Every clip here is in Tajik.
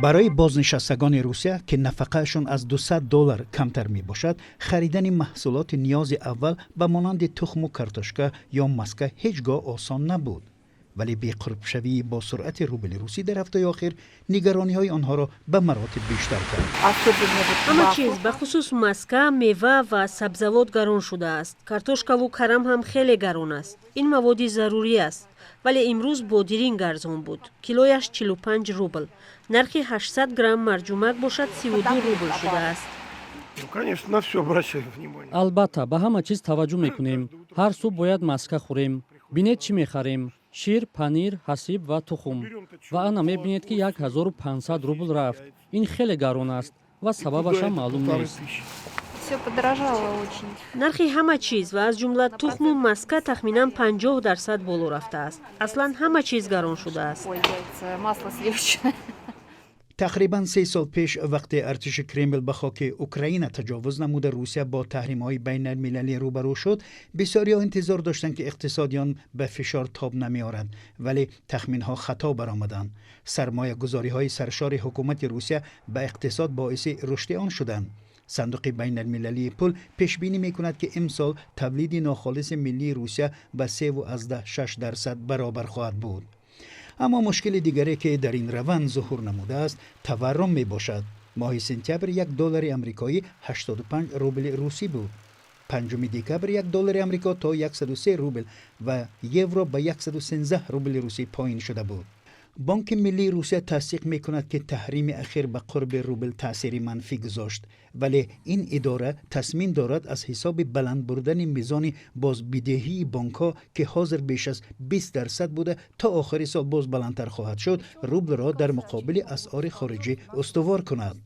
Барои бознишастагони Русия, ки нафақаашон аз 200 доллар камтар мебошад, харидани маҳсулоти ниёзи аввал ба монанди тухму картошка ё маска ҳеҷ гоҳ осон набуд. Вале беқурбшавии бо суръати рубли русӣ дар ҳафтаи охир нигарониҳои онҳоро ба маротиб бештар кард. Ҳама чиз, бахусус маска, мева ва сабзавот гарон шудааст. Картошкаву карам ҳам хеле гарон аст. Ин маводи зарурӣ аст, вале имрӯз бодиринг арзон буд, килояш 45 рубл. Нархи 800 грамм марҷумак бошад, 32 рубл шудааст. Албатта, ба ҳама чиз таваҷҷӯҳ мекунем. Ҳар субҳ бояд маска хӯрем. Бинед, чӣ мехарем: шир, панир, ҳасиб ва тухм. Ва ана мебинед, ки 1500 рубл рафт. Ин хеле гарон аст ва сабабашам маълум нест. Нархи ҳама чиз ва аз ҷумла тухму маска тахминан 50% боло рафтааст. Аслан ҳама чиз гарон шудааст. Тақрибан 3 сол пеш, вақте артиши Кремл ба хоки Украина таҷовуз намуда, Русия бо таҳримҳои байналмилалӣ рӯбарӯ шуд, бисёриҳо интизор доштанд, ки иқтисоди он ба фишор тоб намеорад, вале тахминҳо хато баромаданд. Сармоягузориҳои саршори ҳукумати Русия ба иқтисод боиси рушди он шуданд. Сандуқи байналмилалии пул пешбинӣ мекунад, ки имсол тавлиди нохолиси миллии Русия ба 3,6% баробар хоҳад буд. Аммо мушкили дигаре, ки дар ин раванд зуҳур намудааст, таваррум мебошад. Моҳи сентябр 1 доллари амрикоӣ 85 рубли русӣ буд. 5 декабр 1 доллари амрико то 103 рубл ва евро ба 113 рубли русӣ поин шуда буд. Бонки миллии Русия тасдиқ мекунад, ки таҳрими ахир ба қурби рубл таъсири манфӣ гузошт, вале ин идора тасмим дорад аз ҳисоби баланд бурдани мизони бозбидеҳии бонкҳо, ки ҳозир беш аз 20% буда, то охири сол боз баландтар хоҳад шуд, рублро дар муқобили асъори хориҷӣ устувор кунад.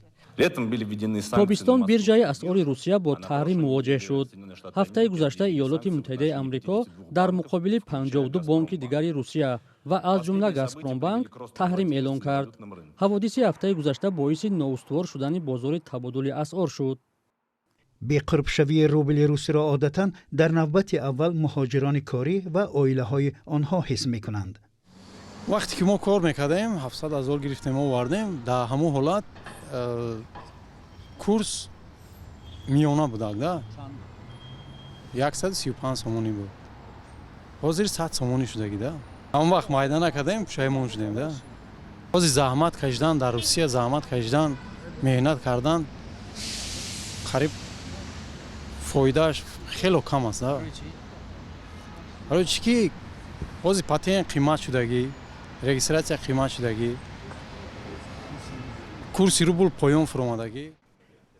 Тобистон биржаи асъори Русия бо таҳрим мувоҷеҳ шуд. Ҳафтаи гузашта Иёлоти Муттаҳидаи Амрико дар муқобили 52 бонки дигари Русия ва аз ҷумла Газпромбанк таҳрим эълон кард. Ҳаводиси ҳафтаи гузашта боиси ноустувор шудани бозори табодули асъор шуд. Беқурбшавии рубли русиро одатан дар навбати аввал муҳоҷирони корӣ ва оилаҳои онҳо ҳис мекунанд. Вақте ки мо кор мекардем, 700 000 гирифтем, овардем. Дар ҳамон ҳолат курс миёна будак да 135 сомонӣ буд. Ҳозир 100 сомонӣ шудагӣ да. Ҳамон вақт майда накардем, пушаймон шудем да. Ҳозир заҳмат кашидан дар Русия, заҳмат кашидан, меҳнат кардан қариб фоидааш хело кам аст да. Барои чӣ ки ҳозир патент қимат шудагӣ, регистрация қимат шудагӣ, курси рубл поён фуромадагӣ.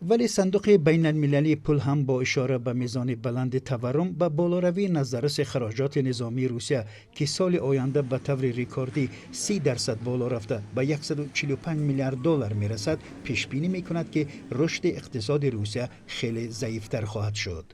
Вале Сандуқи байналмилалии пул ҳам бо ишора ба мизони баланди таваррум ба болоравии назарраси хароҷоти низомии Русия, ки соли оянда ба таври рекордӣ 30% боло рафта, ба 145 миллиард доллар мерасад, пешбинӣ мекунад, ки рушди иқтисоди Русия хеле заифтар хоҳад шуд.